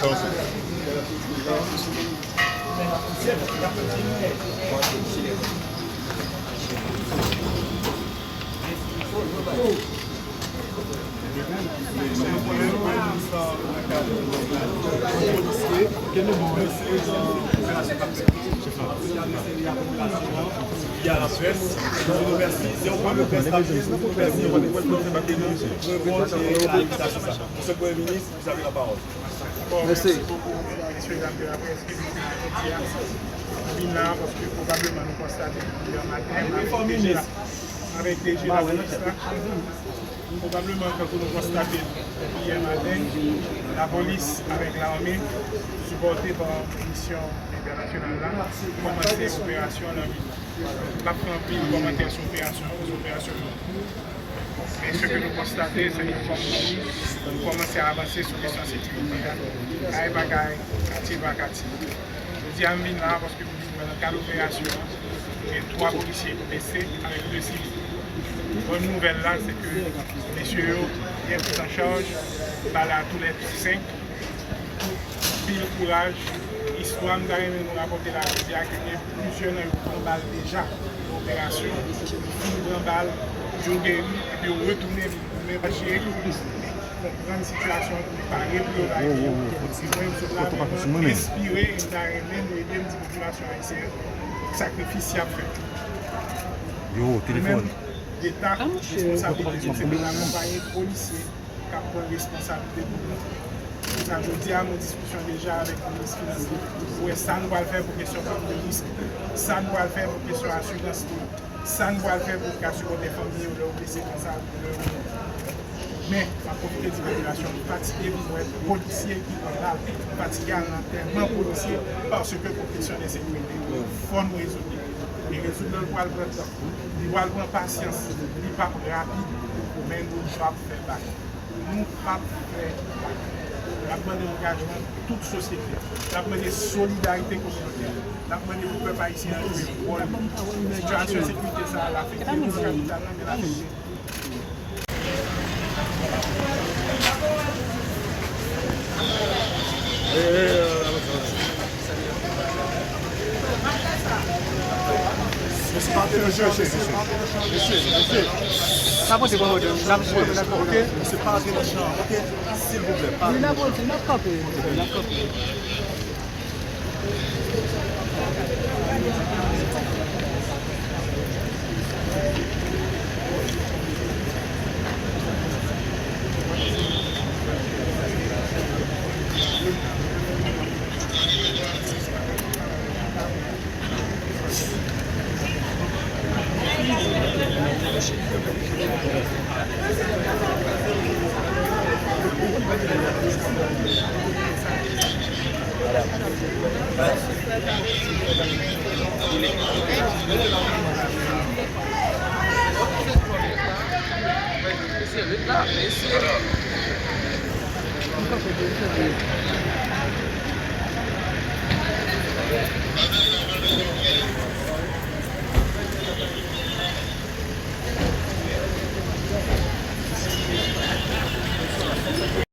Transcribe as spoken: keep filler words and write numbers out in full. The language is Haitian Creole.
Ki a laprès, nou di nou mèsi. Se yon pwen de près rapid, nou di nou mèsi. Reponn e a envitasyon sa. Mesye Premye Minis, vous avez la parole. Bon, mèsi bokou, mesye dam de laprès, ki vin la jodi a. Nou vin la paske pwobableman nou konstate depi yè maten, avèk D G lapolis la, pwobableman, tankou nou konstate depi yè maten, lapolis avèk lame, sipòte pa misyon entènasyonal la, kòmanse operasyon nan vil la. M p ap fè anpil kòmantè sou operasyon an, paske operasyon an, men se ke nou konstate, se ke kòm peyi, nou kòmanse avanse sou kesyon sekirite a. Kay pa kay, katye pa katye. Jodi a, m vin la paske m vin wè nan kad operasyon an, gen twa polisye blese avèk de sivil. Bòn nouvèl la, se ke mesye yo byen pran an chaj, bal a tou lè senk. Anpil kouraj. Istwa m ta renmen nou rapòte la jodi a, ke gen plizyè nan yo pran bal deja nan operasyon. Yo fin pran bal, yo geri, epi yo retounen vin goumen, mache, konprann sitiyasyon an pou yo pare pou yo bay yo. Se mwen, m sot la vrèman enspire, e m ta renmen nou ede m di popilasyon ayisyèn sakrifis y ap fè. Yo, telefòn. Leta, responsablite, se pou n akonpaye polisye k ap pran responsablite pou nou. Se pou sa, jodi a, nou diskisyon deja avèk minis finans li pou wè sa nou pral fè pou kesyon prim de risk, sa nou pral fè pou kesyon asirans li, sa nou pral fè pou l ka sipòte fanmi yo lè yo blese konsa, lè yo mouri. Men, m ap pwofite di popilasyon an, m fatige vin wè polisye ki pran bal, m fatige al nan antèman polisye, paske pou kesyon de sekirite, fò nou rezoud li. E rezoud lan pral pran tan, li pral pran pasyans, li p ap rapid, men nou p ap fè bak. Nou p ap fè bak. N ap mande angajman tout sosyete. N ap mande solidarite kominotè. N ap mande pou pèp ayisyen an jwe wòl li. Sitiyasyon ensekirite sa a, l afekte nou nan kapital lan, men l afekte Mesye, mesye, mesye. Mesye, mesye. Sa pote pou mwen, n ap jwe, n ap jwe. Ok, mesye, pa antre nan chan, ok? Silvouplè, pa antre nan chan. N ap kanpe, n ap kanpe. Mesye, ret la, mesye. Ankò kote, mesye.